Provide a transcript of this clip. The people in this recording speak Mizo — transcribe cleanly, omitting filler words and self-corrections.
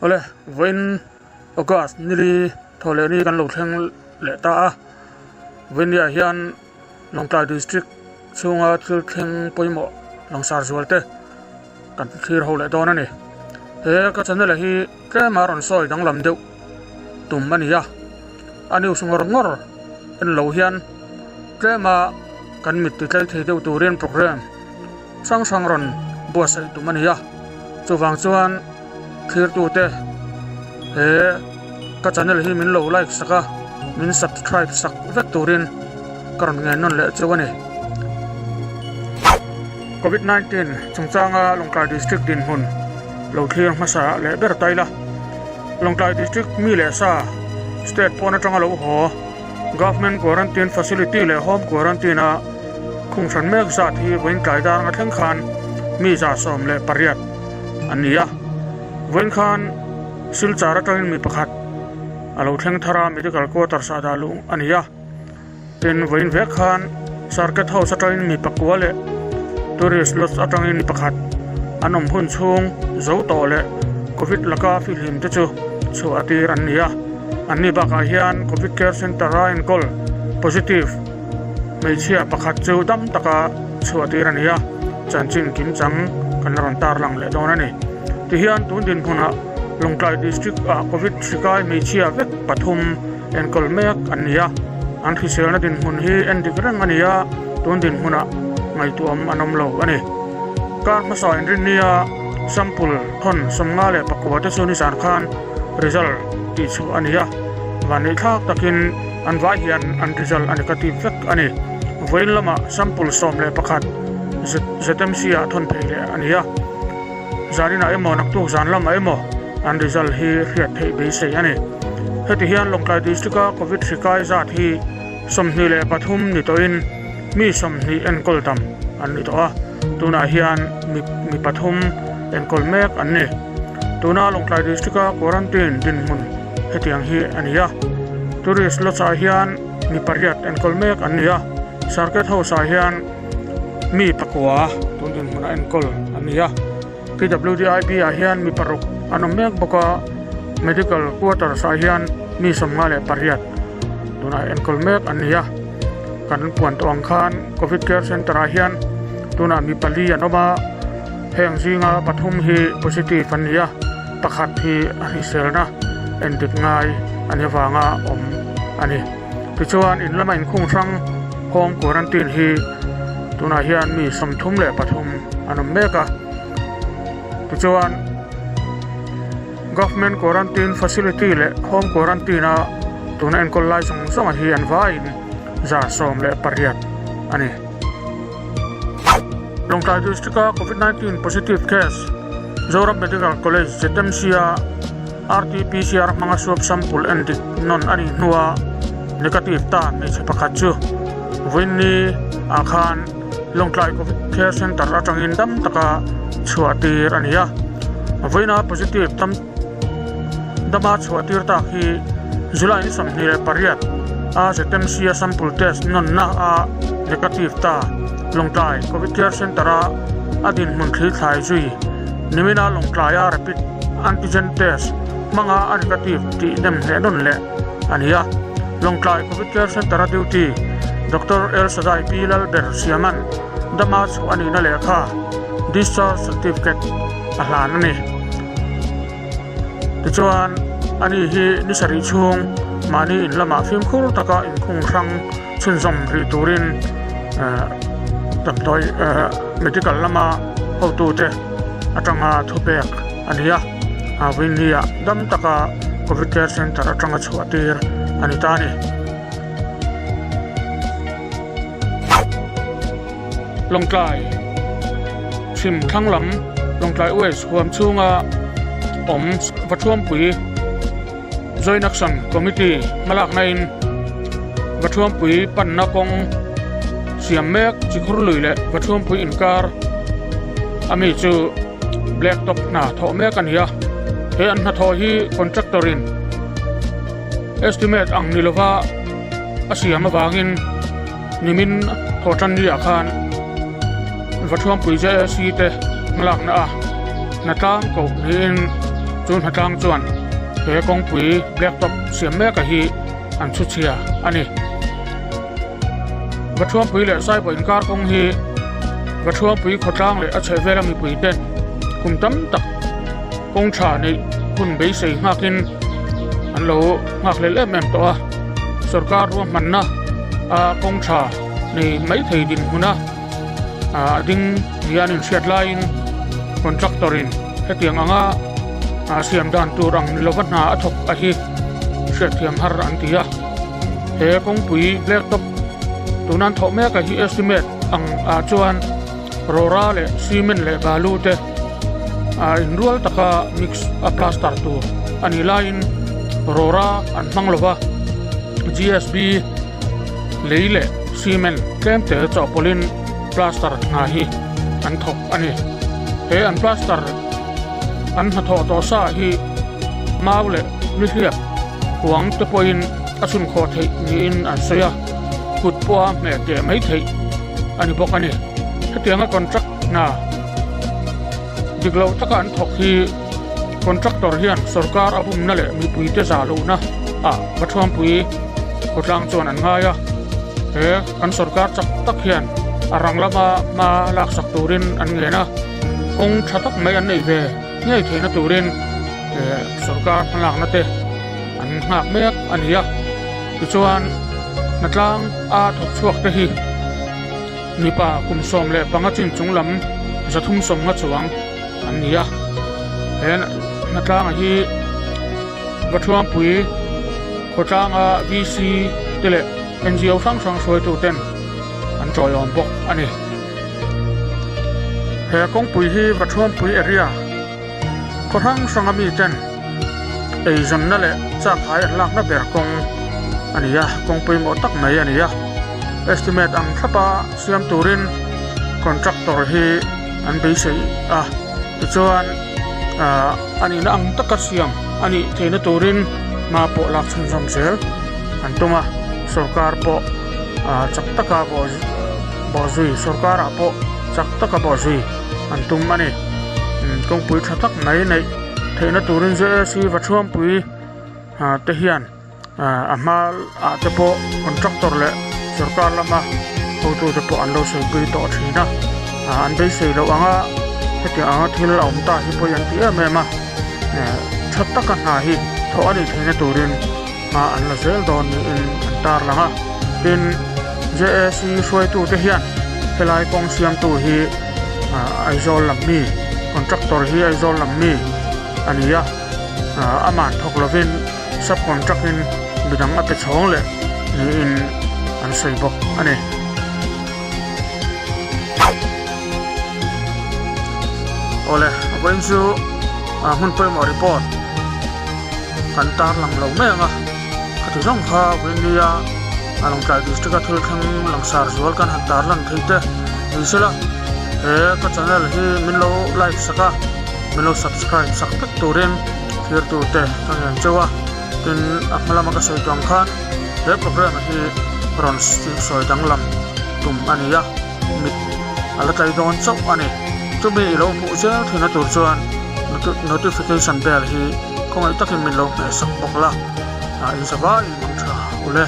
Awle, vawiin August nili thaw leh ni kan lo thleng leh ta a, vawiin ah hian Lawngtlai District chhunga thil thleng pawimawh langsar zual te kan thlir ho leh dawn a ni. He ka channel hi tlema rawn sawi danglam deuh tum a ni a, a news ngawr ngawr en lo hian tlema kan mit ti tlai thei deuh turin programme hrang hrang rawn buatsaih tum a ni a, chuvang chuan thlirtute he ka channel hi min lo like sak a, min subscribe sak vek turin ka rawn ngen nawn leh chu a ni. Covid 19 chungchanga Lawngtlai District dinhmun lo thlir hmasa leh ber ta ila, Lawngtlai District mi leh sa state pawn atanga lo haw Government Quarantine Facility leh Home Quarantine a khung hran mek zat hi vawiin tlai dar anga thleng khan mi 118 an ni a. Vawiin khan Silchar atangin mi pakhat a lo thleng thar a, Medical Quarters ah dah luh a ni a. Tin, vawiin vek khan Circuit House atangin mi pakua leh Tourist Lodge atangin mi pakhat an awm hun chhung zo tawh leh Covid laka fihlim te chu chhuah tir an ni a. Anni bakah hian Covid Care Centre a enkawl positive hmeichhia pakhat chu dam taka chhuah tir a ni a, chanchin kimchang kan la rawn tarlang leh dawn a ni. Tihian tun dinhmunah Lawngtlai District ah Covid hrikai hmeichhia vek pathum enkawl mek an ni a, an hriselna dinhmun hi en dik reng a ni a, tun dinhmunah ngaihtuahawm an awm lo a ni. Kar hmasa inrinnia sample thawn 59 te chu nizan khan result tih chhuah a ni a, vanneihthlak takin an vai hian an result a negative vek a ni. Vawiin lamah sample 11 ZMC ah thawn phei leh a ni a, zaninah emaw naktuk zan lamah emaw an result hi hriat theih beisei a ni. Heti hian Lawngtlai District-a Covid hri kai zat hi 23 ni tawhin mi 20 enkawl dam an ni tawh a, tunah hian mi pathum enkawl mek an ni. Tuna Lawngtlai District-a quarantine dinhmun hetiang hi a ni a, tourist lodge-ah hian mi pariat enkawl mek an ni a, Circuit House-ah hian mi pakua tun dinhmunah enkawl an ni a, PWDIB-ah hian mi paruk an awm mek bawk a, Medical Quarters-ah hian mi 58 tunah enkawl mek an ni a, kan puan tawh ang khan Covid Care Centre-ah hian tunah mi pali an awm a. Heng zinga pathum hi positive an ni a, pakhat hi a hriselna endik ngai a ni avanga awm a ni. Tichuan, in lama inkhung hrang home quarantine hi tunah hian mi 33 an awm mek a. Tichuan, Government Quarantine Facility leh Home Quarantine-a tuna enkawl lai zawng zawnga hi an vaiin 118 a ni. Lawngtlai District-a Covid 19 positive case Zoram Medical College ZMC-a RT-PCR hmanga swab sample en dik nawn a nih hnua negative ta hmeichhe pakhat chu vawiinni ah khan Lawngtlai Covid Care Centre atangin dam taka chhuah tir a ni a. Vawiina positive tam dama chhuah tir tak hi July ni 28 a ZMC-a sample test nawnna a negative ta. Lawngtlai Covid Care Centre-a a dinhmun thli thlai zui nimina Lawngtlaia rapid antigen test hmanga a negative tih nem hneh nawn leh a ni a. Lawngtlai Covid Care Centre-a duty Doctor El Shaddai Pi Lalber Siaman dama chhuah a nihna lehkha discharge certificate a hlan a ni. Tichuan, ani hi ni sarih chhung mahni in lamah fimkhur taka inkhung hrang chhunzawm rih turin damdawi medical lama hotute atanga thupek a ni a, Vawiinni-ah dam taka Covid Care Centre atanga chhuah tir a ni ta a ni. Lawngtlai chhim thlang lam Lawngtlai West huam chhunga awm Vathuampui Joint Action Committee hmalakna in Vathuampui panna kawng siam mek Chikhur lui leh Vathuampui inkar ami chu Black Top hna thawh mek a ni a, he an hnathawh hi contractor in estimate ang ni lova a siam avangin Nimin thawhtanni ah khan Vathuampui JAC te hmalakna a hnatlang koh niin. Chu hnatlang chuan he kawngpui blacktop siam mek a hi an chhu chhia a ni. Vathuampui leh Saibaw inkar kawng hi Vathuampui khawtlang leh a chhehvela mipui ten kum tam tak kawng tha neih hun beisei nghakin an lo nghak hlel em em tawh a. Sorkar ruahmanna a kawng tha nei mai thei dinhmuna a ding nia an inhriat laiin contractor in hetiang anga siam dan tur ang ni lova hna a thawk a hi hriatthiam har an ti a. He kawngpui blacktop tuna an thawh mek a hi estimate ang ah chuan rawra leh cement leh balu te ah inrual taka mix a plaster tur a nih laiin rawra an hmang lova G_S_B lei leh cement tlem te chawhpawlhin plaster hna hi an thawk a ni. He an plaster an hnathawh tawh sa hi mau leh nihliap huang te pawhin a chhun khawh theih niin an sawi a, kut pawha hmeh teh mai theih a ni bawk a ni. Hetianga contract hna dik loh taka an thawk hi contractor hian sorkar a bumna leh mipuite zah lohna ah Pathuampui khawtlang chuan an ngai a, he kan sorkar chak tak hian a rang lama hma laksak turin an ngen a, kawng tha tak mai an neih ve ngei theihna turin sorkar hmalakna te an nghak mek a ni a. Tichuan hnatlang a thawk chhuak te hi mipa kum 15 chin chung lam 350 chuang an ni a. He hnatlanga hi Vathuampui khawtlanga VC te leh NGO hrang hrang hruaitu ten an tawiawm bawk a ni. He kawngpui hi Vathuampui area khaw hrang hranga mi ten eizawnna leh chak hai an lakna ber kawng a ni a, kawng pawimawh tak mai a ni a. Estimate ang thlapa siam turin contractor hi an beisei a, tichuan ahh a nihna ang taka siam a nih theihna turin hma pawh lak chhunzawm zel an tum a, sorkar pawh ahh chak taka bawh bawhzui sorkarah pawh chak taka bawhzui an tum a ni. Kawngpui tha tak mai neih theihna turin JAC Vathuampui te hian a hma ah te pawh contractor leh sorkar lama hotu te pawh an lo sawipui tawh thin a, an beisei loh anga hetiang anga thil a awm ta hi pawi an ti em em a, tha taka hna hi thawh a nih theihna turin hma an la zel dawn niin an tarlang a, tin JAC hruaitu te hian helai kawng siamtu hi Aizawl lam mi contractor hi Aizawl lam mi a ni a, amah thawk lovin sub contract in midang a pe chhawng leh niin an sawi bawk a ni. Awle a vawiin chu hmun pawimawh report kan tarlang lo mai ang a, khati zawng kha vawiin nia a Lawngtlai district a thil thleng langsar zual kan han tarlan thei te ni sela he ka channel hi min lo like sak a min lo subscribe sak vek turin thirtu te ka ngen cheu a tin a hma lama ka sawi tuang khan he program hi rawn sawi danglam tum a ni a mit a la tlai dawn chauh a ni chumi i lo hmuh zel theihna tur chuan notification bell hi khawngaih takin min lo hmeh sak bawk la a inzavaiin mang tha ule.